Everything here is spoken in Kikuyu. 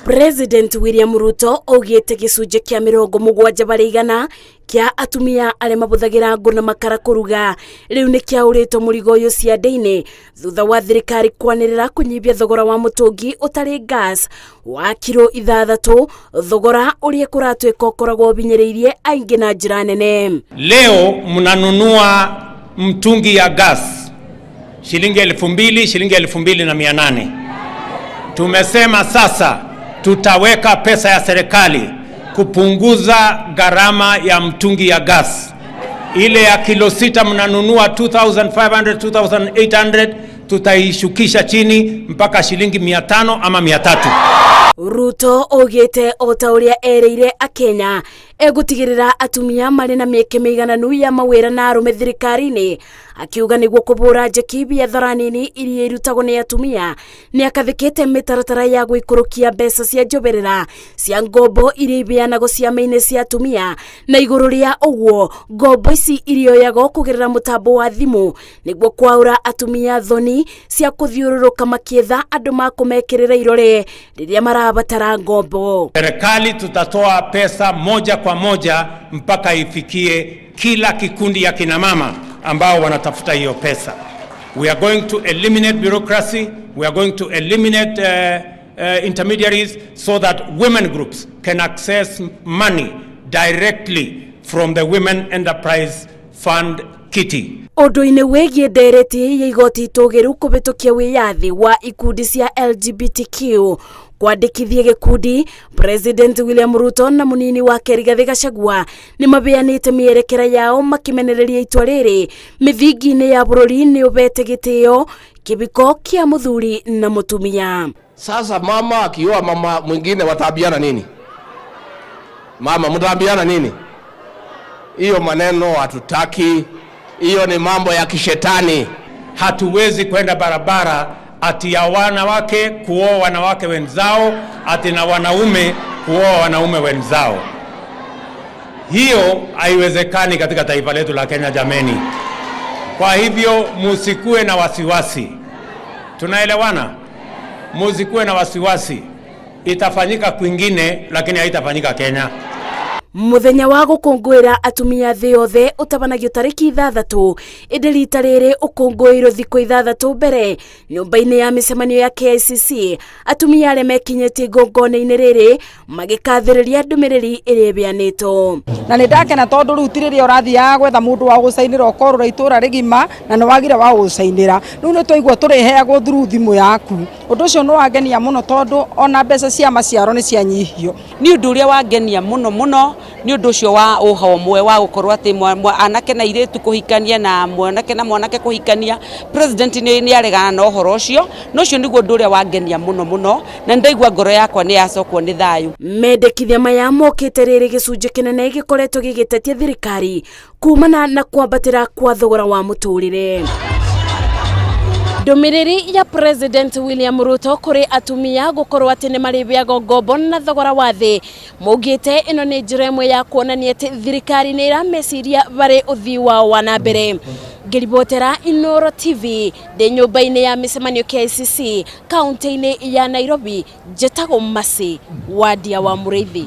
President William Ruto augĩte gĩcunjĩ kĩa 70% kĩa atumia arĩa mabũthagĩra ngũ na makara kũruga rĩu nĩ kĩaũrĩtwo mũrigo ũyũ ciande-inĩ thutha wa thirikari kwanĩrĩra kũnyibia thogora wa mũtũngi ũtarĩ gas wa kiro 6, thogora ũrĩa kũratuĩka ũkoragwo ũbinyĩrĩirie aingĩ na njĩra nene. Leo mnanunua mtungi ya gas shilingi 2000, shilingi 2800. Tumesema sasa tutaweka pesa ya serikali kupunguza gharama ya mtungi ya gas. Ile ya kilo 6 mnanunua 2500, 2800, tutaishukisha chini mpaka shilingi 500 ama 300. Ruto augĩte o ta ũrĩa erĩire akenya egũtigĩrĩra atumia marĩ na mĩeke mĩigananu ya mawĩra na arũme thirikari-inĩ, akiuga nĩguo kũbũra njeki biathara nini iria irutagwo nĩ atumia nĩ akathĩkĩte mĩtaratara ya gũikũrũkia mbeca cia njoberera cia ngombo iria ibeanagwo ciama-inĩ cia atumia, na igũrũ rĩa ũguo ngombo ici irioyagwo kũgerera mũtambo wa thimũ nĩguo kwaũra atumia thoni cia kũthiũrũrũka makĩetha andũ makũmekĩrĩra irore rĩrĩa marabatara ngombo. Serikali tutatoa pesa moja kwa moja mpaka ifikie kila kikundi ya kina mama ambao wanatafuta hiyo pesa. We are going to eliminate bureaucracy, we are going to eliminate intermediaries so that women groups can access money directly from the Women Enterprise Fund kitty. Ũndũ-inĩ wĩgiĩ ndereti ya igoti itũgĩru kũhĩtũkia wĩyathi wa ikundi cia LGBTQ kwandĩkithia gĩkundi, President William Ruto na mũnini wake Rigathĩ Gachagua nĩ mabeanĩte mĩerekera yao makĩmenereria itua rĩrĩ mĩthingi-inĩ ya bũrũri nĩ ũbete gĩtĩo kĩbiko kĩa mũthuri na mũtumia. Sasa mama akioa mama mwingine wataambiana nini? Mama mtaambiana nini? Hiyo maneno hatutaki. Hiyo ni mambo ya kishetani. Hatuwezi kwenda barabara ati ya wanawake kuoa wanawake wenzao, ati na wanaume kuoa wanaume wenzao. Hiyo haiwezekani katika taifa letu la Kenya, jameni. Kwa hivyo musikue na wasiwasi. Tunaelewana? Musikue na wasiwasi. Itafanyika kwingine lakini haitafanyika Kenya. Muthenya wa gũkũngũĩra atumia thĩ yothe ũtabanagio tarĩki 6, ĩndĩ rita rĩrĩ ũkũngũĩirwo thikũ 6 mbere nyũmba-inĩ ya mĩcemanio ya KICC. Atumia arĩa mekinyĩtie igongona-inĩ rĩrĩ magĩkathĩrĩria ndũmĩrĩri ĩrĩa ĩbeanĩtwo. Na nĩ ndakena tondũ rĩu ti rĩrĩa ũrathiaga gwetha mũndũ wa gũcainĩra ũkorũra itũra rĩgima na nĩ wagire wa gũcainĩra. Rĩu nĩ twaigua tũrĩheagwo through thimũ yaku. Ũndũ ũcio nĩ wangenia mũno tondũ ona mbeca cia maciaro nĩ cianyihio. Nĩ ũndũ ũrĩa wangenia mũno mũno nĩ ũndũ ũcio wa ũhomwe wa gũkorwo atĩ anake na airĩtu kũhikania na mwanake na mwanake kũhikania. President nĩ aregana na ũhoro ũcio, na ũcio nĩguo ũndũ ũrĩa wangenia mũno mũno, na nĩ ndaigua ngoro yakwa nĩ yacokwo nĩ thayũ. Mendekithia maya mokĩte rĩrĩ gĩcunjĩ kĩnene gĩkoretwo gĩgĩtetia thirikari kumana na kwambatĩra kwa thogora wa mũtũrĩre. Ndũmĩrĩri ya President William Ruto kũrĩ atumia gũkorwo atĩ nĩ marĩheagwo ngombo na thogora wa thĩ maugĩte ĩno nĩ njĩra ĩmwe ya kuonania atĩ thirikari nĩ ĩrameciria varĩ ũthii wao wa na mbere. Ngĩribotera Inooro TV ndĩ nyũmba-inĩ ya mĩcemanio KICC kaunti-inĩ ya Nairobi, njĩtagwo Mercy Wandia wa Mũrĩithi.